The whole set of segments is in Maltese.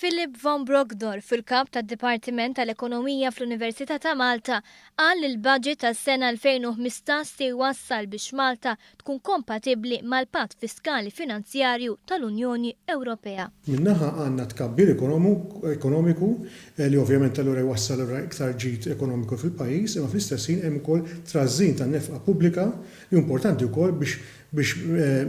Philip von Brockdorff, il-Kap tad-Dipartiment tal-Ekonomija fl-Università ta' Malta, qal li l-budget tas-sena 2015 se jwassal biex Malta tkun kompatibbli mal-Patt Fiskali Finanzjarju tal-Unjoni Ewropea. Minn naħa għandna tkabbir ekonomiku li ovvjament allura jwassal allura iktar ġid ekonomiku fil-pajjiż, imma fl-istess ħin hemm ukoll trażżin tan-nefqa pubblika li hu importanti wkoll biex biex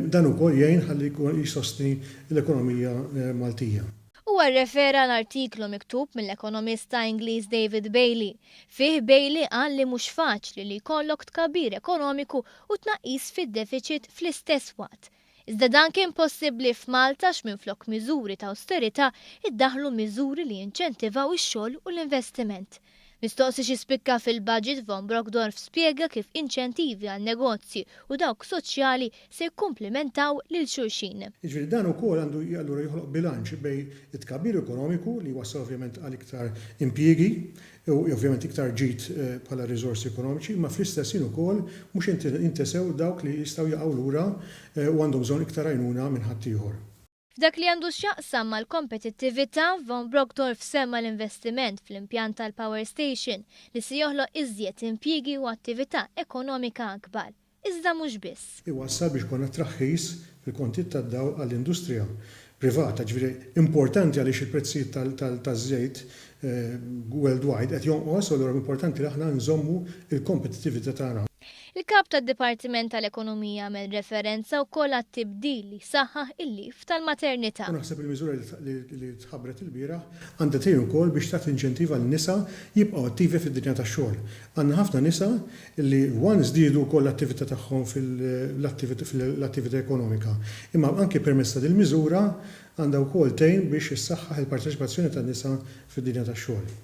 dan ukoll jgħin ħalli jsostni l-ekonomija Maltija. Huwa rrefera għal artiklu miktub mill-ekonomista Ingliż David Bailey. Fih Bailey qal li mhux faċli li jkollok tkabbir ekonomiku u tnaqqis fid-defiċit fl-istess waqt. Iżda dan kien possibbli f'Malta għax minflok miżuri ta' awsterità iddaħħlu miżuri li jinċentivaw ix-xogħol u l-investiment. Mistoqsi xi spikka fil-budget, Von Brockdorff spjega kif inċentivi għan-negozji u dawk soċjali se jikkumplimentaw lil xulxin. Jiġifieri dan ukoll għandu allura joħloq bilanċ bejn it-tkabbir ekonomiku li jwassal ovvjament għal iktar impjiegi u ovvjament iktar ġid bħala riżorsi ekonomiċi imma fl-istess ħin ukoll mhux jintesew dawk li jistgħu jaqgħu lura u għandhom bżonn iktar għajnuna minn ħaddieħor. F'dak li għandu x'jaqsam mal-kompetittività, Von Brockdorff semma l-investiment fl-impjant tal-power station li se joħloq iżjed impjiegi u attività ekonomika akbar. Iżda mhux biss. Iwassal biex ikollna traħħis fil-kontijiet tad-dawl għall-industrija privata, ġifieri importanti għaliex il-prezzijiet taż-żejt worldwide qed jonqos u allura importanti li aħna nżommu l-kompetittività tagħna. Il-Kap tad-Dipartiment tal-Ekonomija għamel referenza wkoll għat-tibdil li jsaħħaħ il-leave tal-maternità. U naħseb il-miżura li tħabbret ilbieraħ għandha tgħin ukoll biex tagħti inċentiva lin-nisa jibqgħu attivi fid-dinja tax-xogħol. Għandna ħafna nisa li one żdiedu wkoll l-attività tagħhom fil-attività ekonomika, imma anki permezz ta' dil-miżura għandha wkoll tgħin biex issaħħaħ il-parteċipazzjoni tan-nisa fid-dinja tax-xogħol.